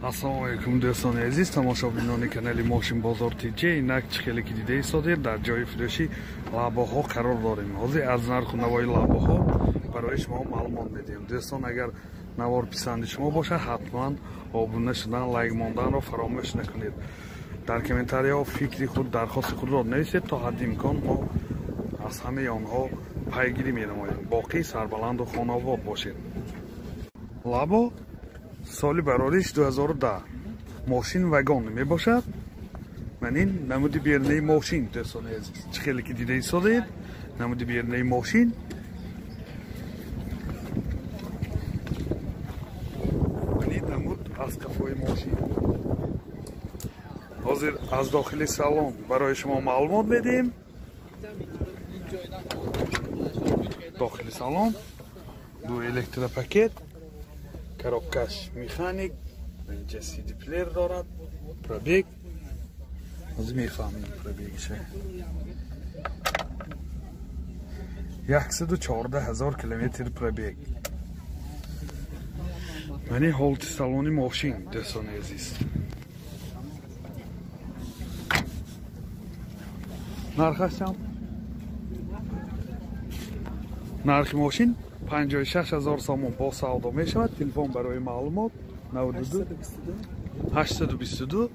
Ассалому алайкум дӯстони азиз, тамошобинони канали Мошин Бозор ТЖ. Инак чӣ хеле ки дида истодед, дар ҷои фурӯши лабоҳо қарор дорем. Ҳозир аз нарху навои лабоҳо барои шумо маълумот медиҳем. Дӯстон, агар навор писанди шумо бошад, ҳатман обуна шудан, лайк монданро фаромӯш накунед. Дар комментарияҳо фикри худ, дархости худро нависед, то ҳадди имкон мо аз ҳамаи онҳо пайгирӣ менамоем. Боқӣ сарбаланду хонаобод бошед. Лабо соли барориш 2010 мошин вагон мебошад. Ман ин намуди берунаи мошин, дӯстони азиз, чӣ хеле ки дида истодаед, намуди берунаи мошин. Ман ин намуд аз қафои мошин. Ҳозир аз дохили салон барои шумо маълумот медиҳем. Дохили салон ду электропакет, коробкаш механик, инҷа CD плеер дорад, пробег. Ҳозир мефаҳмем пробегша. 114 ҳазор километр пробег. Мани ҳолати салони мошин, дӯстони азиз. Нархаш чанд? Нархи мошин 56 ҳазор сомон бо савдо мешавад. Телефон барои маълумот 92 822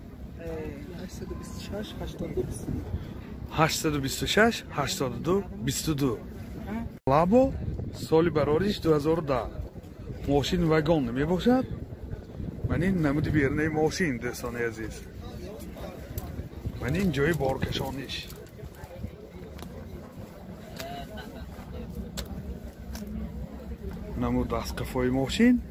826 82 22. Лабо соли барориш 2010 мошин вагон мебошад. Ман ин намуди берунаи мошин, дӯстони азиз. Ман ин ҷои боркашониш. Намуд аз қафои мошин.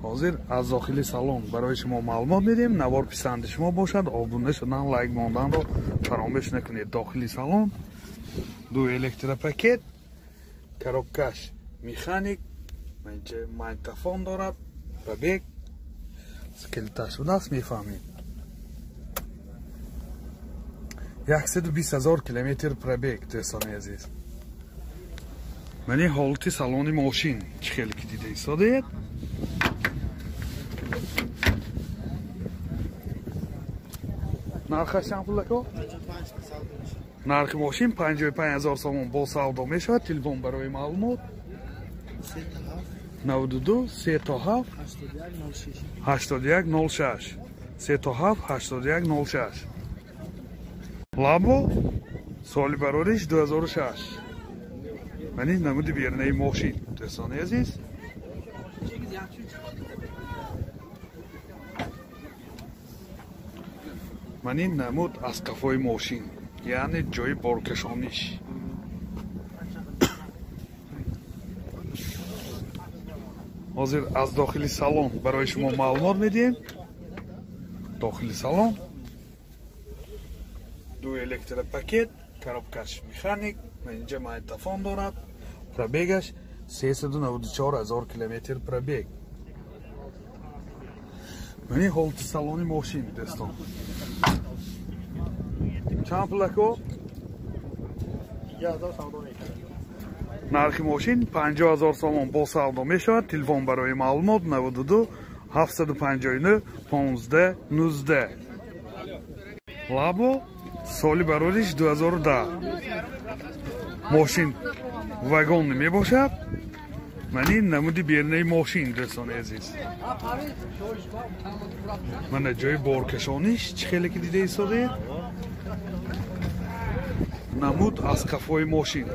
Ҳозир аз дохили салон барои шумо маълумот медиҳем. Навор писанди шумо бошад, обуна шудан, лайк монданро фаромӯш накунед. Дохили салон ду электропакет, коробкаш механик, инҷа магнитофон дорад, пробег скелеташ будааст, мефаҳмед. 120 ҳазор километр пробег, дӯстони азиз. Мани ҳолати салони мошин чӣ хеле ки дида истодаед. Нархаш чанд пул ако? Нархи мошин 55 ҳазор сомон бо савдо мешавад. Телефон барои маълумот 92 37 81 06 37 81 06. Лабо соли барориш 2006. Ман ин намуди берунаи мошин, дӯстони азиз. Ман ин намуд аз қафои мошин, яъне ҷои боркашониш. Ҳозир аз дохили салон барои шумо маълумот медиҳем. Дохили салон ду электропакет, коробкаш механик, инҷа магнитофон дорад, пробегаш 394 ҳазор километр пробег. Мани ҳолати салони мошин, дӯстон. Чанд пул ако? Нархи мошин 50 ҳазор сомон бо савдо мешавад. Телефон барои маълумот 92 759 15 19. Лабо соли барориш 2010 мошин вагон мебошад. Ман ин намуди берунаи мошин, дӯстони азиз. Мана ҷои боркашониш чӣ хеле ки дида истодаед. Намуд аз қафои мошин.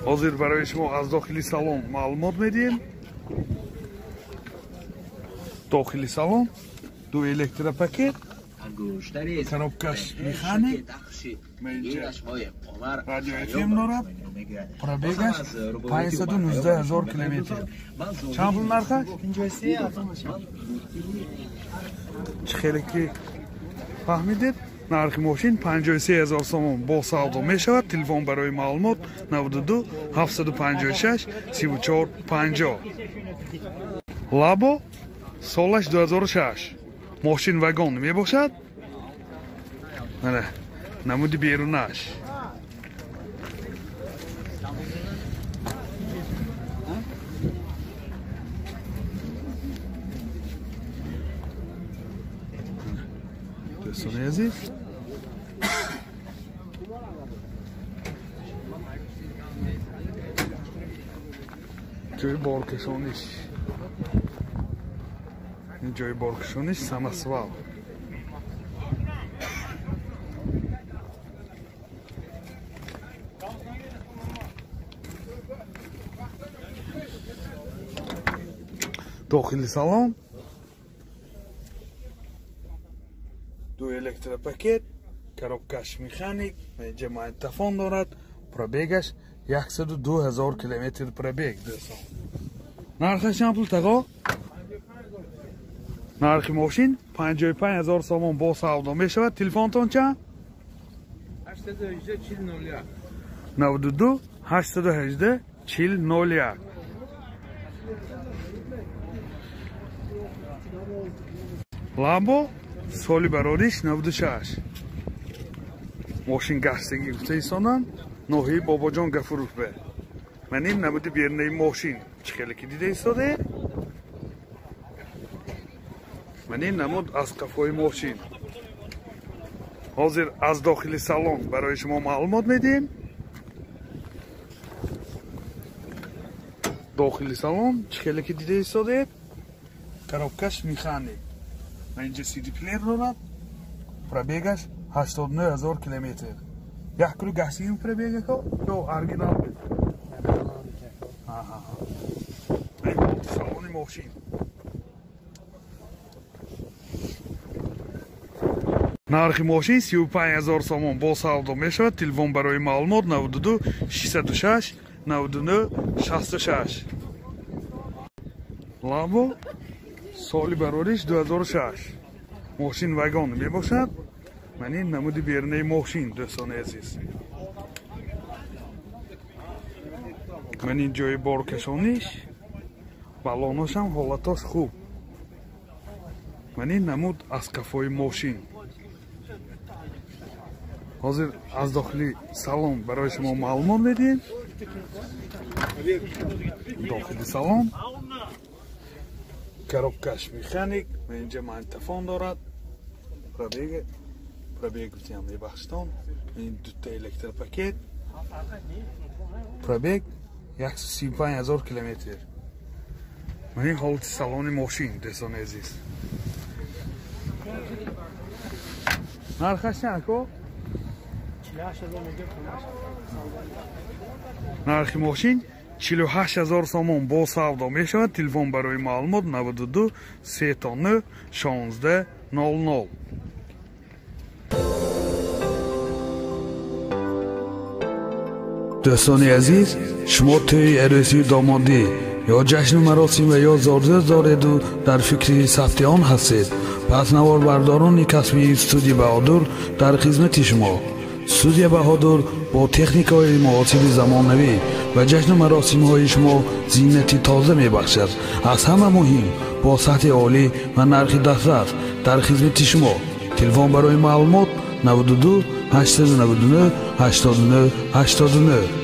Ҳозир барои шумо аз дохили салон маълумот медиҳем. Дохили салон ду электропакет, коробкаш механик, радио FM дорад, пробегаш 519 ҳазор километр. Чанд пул нархаш? Чӣ хеле ки фаҳмидед, нархи мошин 53 ҳазор сомон бо савдо мешавад. Телефон барои маълумот 92 756 34 50. Лабо солаш 2006 мошин вагон мебошад. Мана намуди берунаш. Дӯстони азиз, ҷои боркашониш, ин ҷои боркашониш самосвал. Дохили салон ду электропакет, коробкаш механик, инҷа магнитофон дорад, пробегаш 102 000 километр пробег. Дӯстон, нархаш чанд пул тағо? Нархи мошин 55 000 сомон бо савдо мешавад. Телефонтон чанд? 818 40 01. 92 818 40 01. Ламбо соли барориш 96. Мошин гаштагӣ гуфта истонам, ноҳияи Бобоҷон Гафуров бе. Ман ин намуди бернаи мошин чӣ хеле ки дида истоде. Ман ин намуд аз қафои мошин. Ҳозир аз дохили салон барои шумо маълумот медиҳем. Дохили салон чӣ хеле ки дида истодед, коробкаш механик. Ман инҷа CD плеер дорад, пробегаш 89 000 километр. Як кулу гаштигим пробегако ё оригинал буд? Салони мошин. Нархи мошин 35 000 сомон бо савдо мешавад. Телефон барои маълумот 92 606 99 66. Ламбо соли барориш 2006. Мошин вагон мебошад. Ман ин намуди бернаи мошин, дӯстони азиз. Ман ин ҷои боркашониш, балоношам ҳолатош хуб. Ман ин намуд аз қафои мошин. Ҳозир аз дохили салон барои шумо маълумот медиҳем. Дохили салон коробкаш механик, инҷа магнитофон дорад, пробег гуфтиам, мебахшитон, ин дута электропакет, пробег 135 000 километр. Ман ин ҳолати салони мошин, дӯстони азиз. Нархаш чанд ко? Нархи мошин 48 000 сомон бо савдо мешавад. Телефон барои маълумот 92 3 16 00. Дӯстони азиз, шумо тӯи арӯсии домодӣ ё ҷашну маросим ва ё зорзӯз дореду дар фикри сабти он ҳастед, пас наворбардорони касбии студия Баҳодур дар хизмати шумо. Студия Баҳодур бо техникаҳои муосири замонавӣ ва ҷашну маросимҳои шумо зинати тоза мебахшад. Аз ҳама муҳим, бо сатҳи олӣ ва нархи дастрас дар хизмати шумо. Телефон барои маълумот 92 899 89 89.